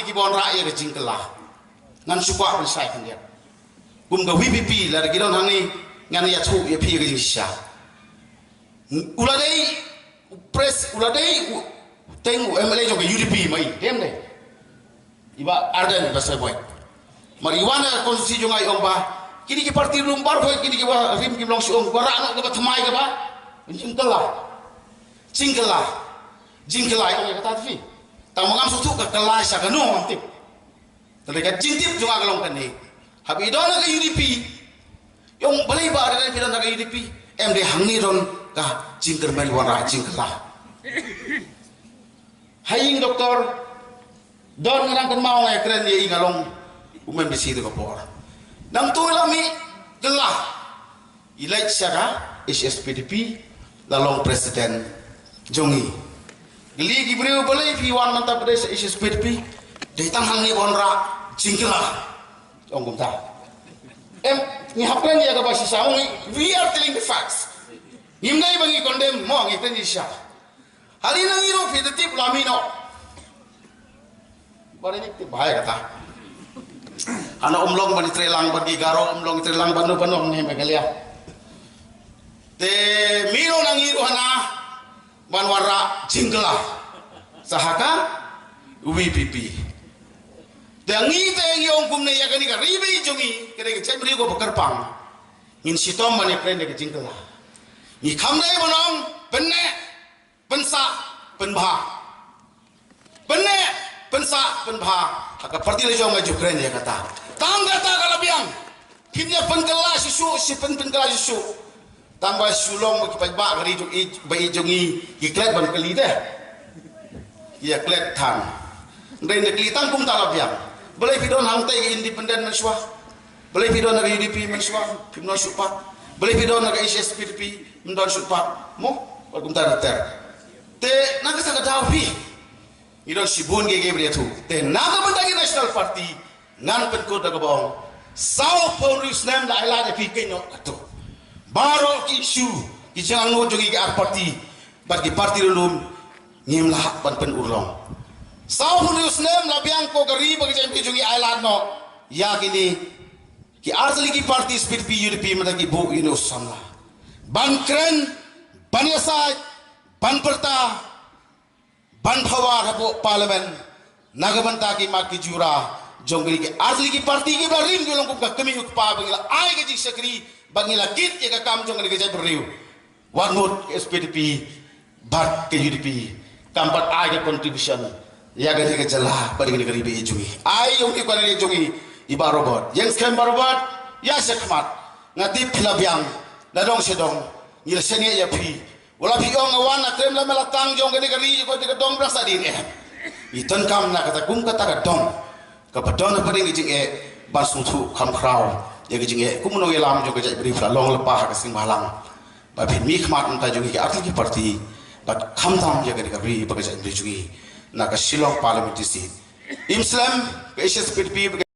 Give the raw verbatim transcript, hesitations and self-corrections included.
ki ban rah ïa ka jingkylla. Ngan shu kwah ban shai khyndiat. Kum ka V P P lada ki don hangne, ngan ïathuh ïa phi ïa ka jingshisha. U la dei u pres, u la dei u teng u M L A jong ka U D P mai, dem dei. I Bah Ardent Basaiawmoit. Mar i wan ha ka konstituensi jong nga i ong ba kine ki parti ruh baroh, kine ki ba rim kim long shuh, ong ba rah noh kaba thymmai kaba jingkylla. Jingkylla. Jingkylla, i ong ïa kata phi. Tang ma ngam sngewthuh ka kylla sha kano ngam tip. Te ka jingtip jong nga ka long kane. Haba i don ha ka U D P, i ong balei Bah Ardent phi don ha ka U D P? Em dei hangne don ka jingkyrmen wanrah jingkylla. Ha ïing doktor, don nga dang kynmaw nga ïakren ïa i, nga long u M D C te ka por. Nangta la mih kylla. I leit sha ka H S P D P, la long president jong i. Kylli ki briew balei phi wan mynta pat sha H S P D P? Dei tang hangne ban rah jingkylla. Ong kumta. Em, ngi hap kren ïa kaba shisha, ong ngi, we are telling the facts. Ngim dei ba ngi condemn mo, ngi kren ïa shisha. Hari nang ïoh phi te tip la mih noh. Ba ni tip bha ïa kata. Hana um long ban trei lang bad ki Garo, um long trei lang bad no bad no ne Meghalaya. Te mih noh nang ïoh hana ban wanrah jingkylla. Sha ka V P P. Te ngi te ngi ong kumne ïa kane ka ri ba ïeit jong ngi, kane ka jaitbynriew kaba kyrpang. Ngin shitom ban ïakren ïa ka jingkylla. Ngi kham dei ban ong pynneh, pynsah, pynbha. Pynneh, pynsah, pynbha. Ha ka parti la jong nga ju kren ïa kata. Tang kata ka la biang. Phin ïa pynkylla shisha, shi pyn pynkylla shisha. Tang ba shu long ba ki paidbah ka ri jong i, ba ïeit jong ngi, ki klet ban kylli te. Ïa klet than. Hynrei ngi kylli tang kumta la biang. Balei phi don hangtai ka independent mynshuwa? Balei phi don ha ka U D P mynshuwa? Phim don shuh pat. Balei phi don ha ka H S P D P? Phim don shuh pat. Mo? Bad kumta ter ter. Te na kata ka daw phi. Ngi don shibun kiei kiei ba ïathuh. Te na ka bynta ki National Party, ngan pynkut da kaba ong, saw phew hynriew snem la ailad ïa phi, kynnoh katto. Baroh ki issue, ki jingangnud jong ngi ki ar party bad ki party lum lum, ngim lah ban pynurlong. Saw phew hynriew snem la biang ko ka ri bad ka jaitbynriew jong ngi ailad noh ïa kine ki artylli ki party, S P D P, U D P, mynta ki buh ïa une u samla ban kren, ban ïasaid, ban pyrta, ban power hapoh Parliament na ka bynta ki mat ki jura jong kine ki artylli ki party kiba rim, ki long kum ka kmie u kpa ba ngi la ai ka jingshakri bad ngi la kit ïa ka kam jong kane ka jaitbynriew. Wat mut ka S P D P bad ka U D P kam pat ai ka contribution ïa kane ka jylla bad ïa kane ka ri ba ïeit jong ngi. Ai ïa u MLA jong ngi, i Bah Robert. Ïeng skhem Bah Robert, ïa shakhmat. Nga tip phi la biang na dong sha dong, ngi la shaniah ïa phi. Wat la phi ong nga wan na trei lam la tang jong kane ka ri, ko te ka dong bra sa din eh. I donkam na kata kum kata ka dong kaba don hapdeng ka jingeh ban sngewthuh kham khraw ïa ka jingeh. Kum u nongïalam jong ka jaitbynriew phi la long lypa ha ka seng bhalang. Ba phin mih khmat mynta jong ngi ki artylli ki party bad khamtam ïa kane ka ri bad ka jaitbynriew jong ngi na ka Shillong Parliamentary Seat. Im slem ka H S P D P.